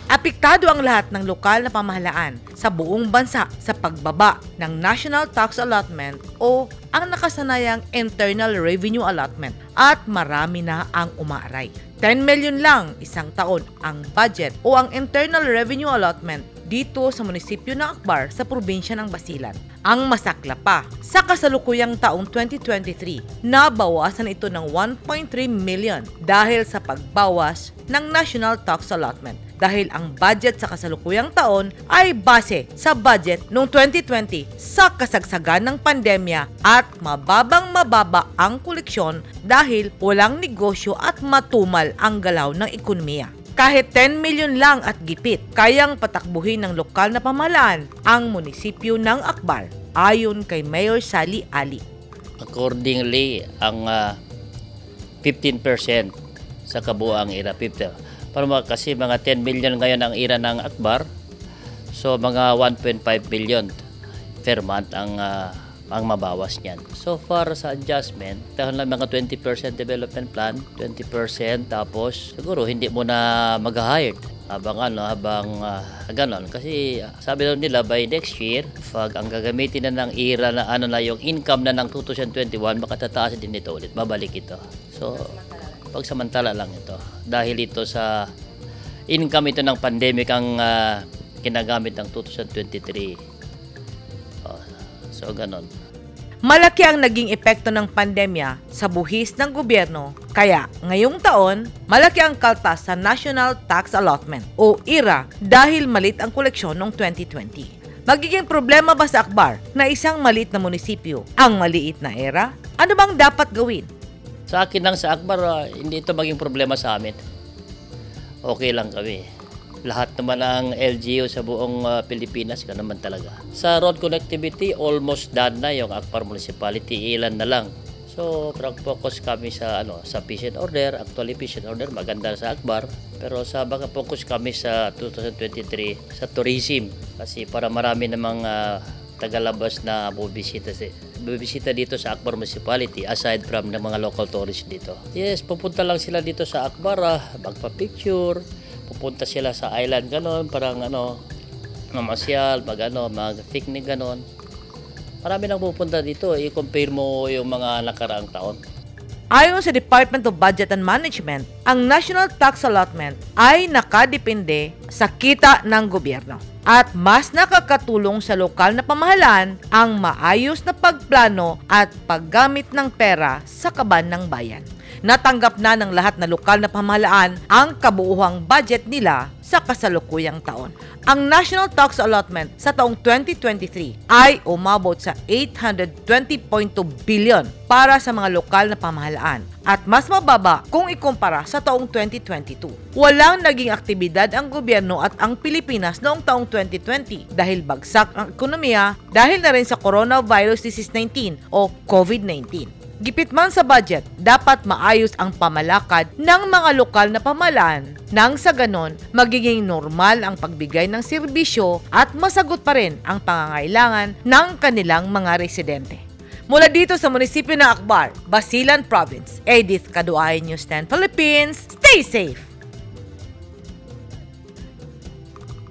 Apektado ang lahat ng lokal na pamahalaan sa buong bansa sa pagbaba ng National Tax Allotment o ang nakasanayang Internal Revenue Allotment at marami na ang umaaray. 10 million lang isang taon ang budget o ang Internal Revenue Allotment dito sa munisipyo ng Akbar sa probinsya ng Basilan. Ang masakla pa, sa kasalukuyang taong 2023, nabawasan ito ng 1.3 million dahil sa pagbawas ng National Tax Allotment dahil ang budget sa kasalukuyang taon ay base sa budget noong 2020 sa kasagsagan ng pandemya at mababang mababa ang koleksyon dahil walang negosyo at matumal ang galaw ng ekonomiya. Kahit 10 million lang at gipit, kayang patakbuhin ng lokal na pamahalaan ang munisipyo ng Akbar, ayon kay Mayor Sally Ali. Accordingly, ang 15% sa kabuang IRA, 50. Para kasi mga 10 million ngayon ang IRA ng Akbar. So mga 1.5 billion per month ang mabawas niyan. So far sa adjustment, dahil lang mga 20% development plan, 20%, tapos siguro hindi mo na mag-hire habang ano, habang ganon, kasi sabi daw nila by next year, pag ang gagamitin na ng IRA na ano na yung income na ng 2021, makatataas din ito ulit, babalik ito. So pagsamantala lang ito dahil ito sa income ito ng pandemic ang ginagamit ng 2023. Oh, so ganon. Malaki ang naging epekto ng pandemya sa buhis ng gobyerno, kaya ngayong taon, malaki ang kaltas sa National Tax Allotment o IRA dahil maliit ang koleksyon noong 2020. Magiging problema ba sa Akbar na isang maliit na munisipyo ang maliit na IRA? Ano bang dapat gawin? Sa akin lang sa Akbar, hindi ito maging problema sa amin. Okay lang kami. Lahat naman ang LGU sa buong Pilipinas, ganun naman talaga. Sa road connectivity, almost done na yung Akbar Municipality, ilan na lang. So, parang focus kami sa ano, sa peace and order. Actually, peace and order maganda sa Akbar. Pero sa baka focus kami sa 2023 sa tourism kasi para marami namang tagalabas na bubisita dito sa Akbar Municipality aside from ng mga local tourists dito. Yes, pupunta lang sila dito sa Akbar, magpa-picture, pupunta sila sa island ganon, parang ano, mamasyal, mag ano, mag-picnic ganon. Marami nang pupunta dito, i-compare mo yung mga nakaraang taon. Ayon sa Department of Budget and Management, ang National Tax Allotment ay nakadepende sa kita ng gobyerno at mas nakakatulong sa lokal na pamahalaan ang maayos na pagplano at paggamit ng pera sa kaban ng bayan. Natanggap na ng lahat na lokal na pamahalaan ang kabuuhang budget nila sa kasalukuyang taon. Ang National Tax Allotment sa taong 2023 ay umabot sa 820.2 billion para sa mga lokal na pamahalaan at mas mababa kung ikumpara sa taong 2022. Walang naging aktibidad ang gobyerno at ang Pilipinas noong taong 2020 dahil bagsak ang ekonomiya dahil na rin sa Coronavirus Disease 19 o COVID-19. Gipit man sa budget, dapat maayos ang pamalakad ng mga lokal na pamahalaan nang sa ganon magiging normal ang pagbigay ng serbisyo at masagot pa rin ang pangangailangan ng kanilang mga residente. Mula dito sa munisipyo ng Akbar, Basilan Province, Edith Kaduay, News 10 Philippines, stay safe!